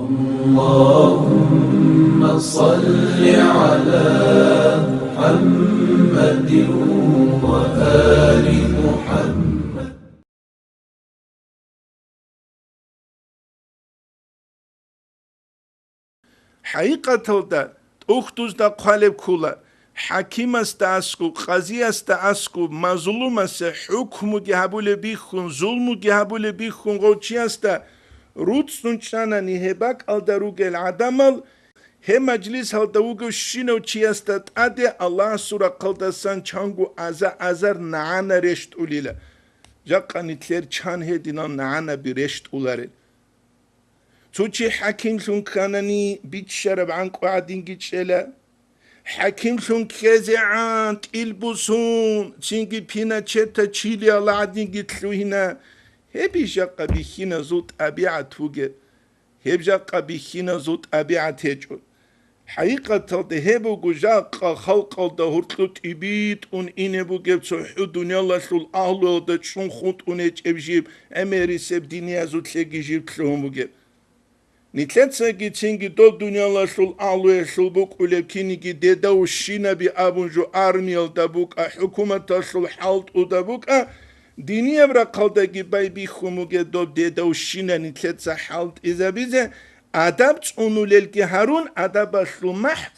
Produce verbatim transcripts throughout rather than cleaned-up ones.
اللهم صل على محمد وآل محمد. ХӀакъикъаталда, тӀухьдузда хъвалеб ккола, хӀакимасда аскӀуб, къазиясда аскӀуб, мазлумасе хӀукмуги гьабулеб бихьун, зулмуги гьабулеб бихьун гъов чиясда руцӀцӀун чӀанани гьеб бакӀалда ругел гӀадамал, гьеб мажлисалда вугев щинав чиясда тӀаде Аллагьасул рахъалдасан чанго аза-азар нагӀана рещтӀулила. Жакъа нилъер чан гьединал нагӀанаби рещтӀуларел. Цо чи хӀакимлъун кканани, биччараб гӀанкӀу гӀадинги чӀела. ХӀакимлъун ккезегӀан тӀил бусун, цинги пина чета чилияла гӀадинги лъугьина. Гьеб жакъа бихьиназул тӀабигӀат бугеб. Гьеб жакъа бихьиназул тӀабигӀат гьечӀо. ХӀакъикъаталда гьеб буго жакъа халкъалда гьоркьоб тӀибитӀун ине бугеб цохӀо дуниялалъул агьлуялда чӀун хутӀун гьечӀеб жиб, гӀемерисеб диниязулъеги жиб лъугьун бугеб. Нилъецаги цинги доб дуниялалъул агьлуялъул букӀулеб киниги дедавщинаби абун жо армиялда букӀа, хӀукуматалъул хӀалтӀуда букӀа, динияб рахъалдаги байбихьун бугеб доб дедавщина нилъеца хӀалтӀизабизе, адаб цӀунулелги гьарун, адабалъул махӀ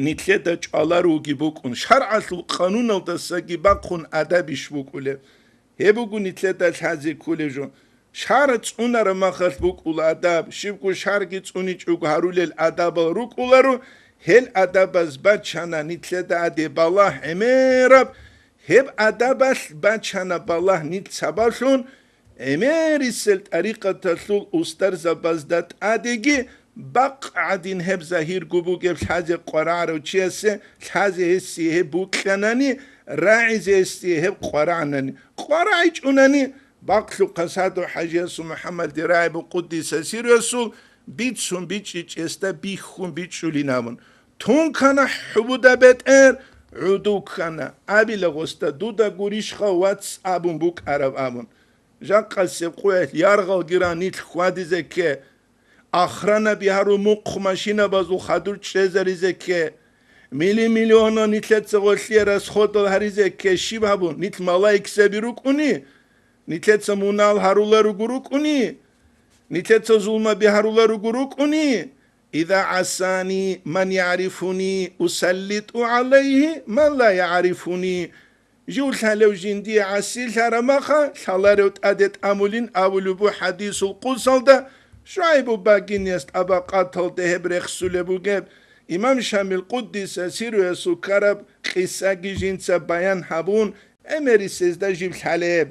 нилъеда чӀваларуги букӀун, шаргӀалъул къануналдасаги бахъун адабищ букӀулеб? Гьеб буго нилъеда лъазе кколеб жо. Шар цӀунараб махалъ букӀула адаб, щибго шарги цӀуничӀого гьарулел адабал рукӀуларо, гьел адабаз бачана нилъеда гьаде балагь гӀемераб, гьеб адабалъ бачана балагь нилъ сабаблъун, гӀемерисел тӀарикъаталъул устарзабазда тӀадеги бакъ гӀадин гьеб загьирго бугеб лъазе къварагӀарав чиясе лъазе гьесие гьеб букьанани, рагӀизе гьесие гьеб къварагӀанани, къварагӀичӀунани, бакълъухъа Садов ХӀажиясул МухӀаммадил рагӀи буго къуддиса сирруясул бицун бичӀчӀичӀесда бихьун бичӀчӀулин абун. Тун ккана хӀубуда бетӀер, гӀуду ккана, абила гъосда, дуда гурищха вац абун букӀараб абун. Жакъасеб къоялъ яргъалги ран нилъ хьвадизе кке, ахранаби гьарун мухъ машинабазул хадур чӀезаризе кке, мили-миллионал нилъеца гъолъие расходал гьаризе кке, щиб гьабун, нилъ малаикзаби рукӀуни? Нилъеца мунал гьаруларуго рукӀуни? Нилъеца зулмаби гьаруларуго рукӀуни? Иза гӀасани ман ягӀрифуни, усаллиту гӀалайгьи ман ла ягӀрифуни. Жив лъалев жиндие гӀасилъараб маха, лъаларев тӀаде тӀамулин абулеб буго хӀадисул къудсалда, ШугӀайбу багинияс тӀабакъаталда гьеб рехсулеб бугеб. Имам Шамил къуддиса сирруясул ккараб къисаги жинца баян гьабун, гӀемерисезда жиб лъалеб.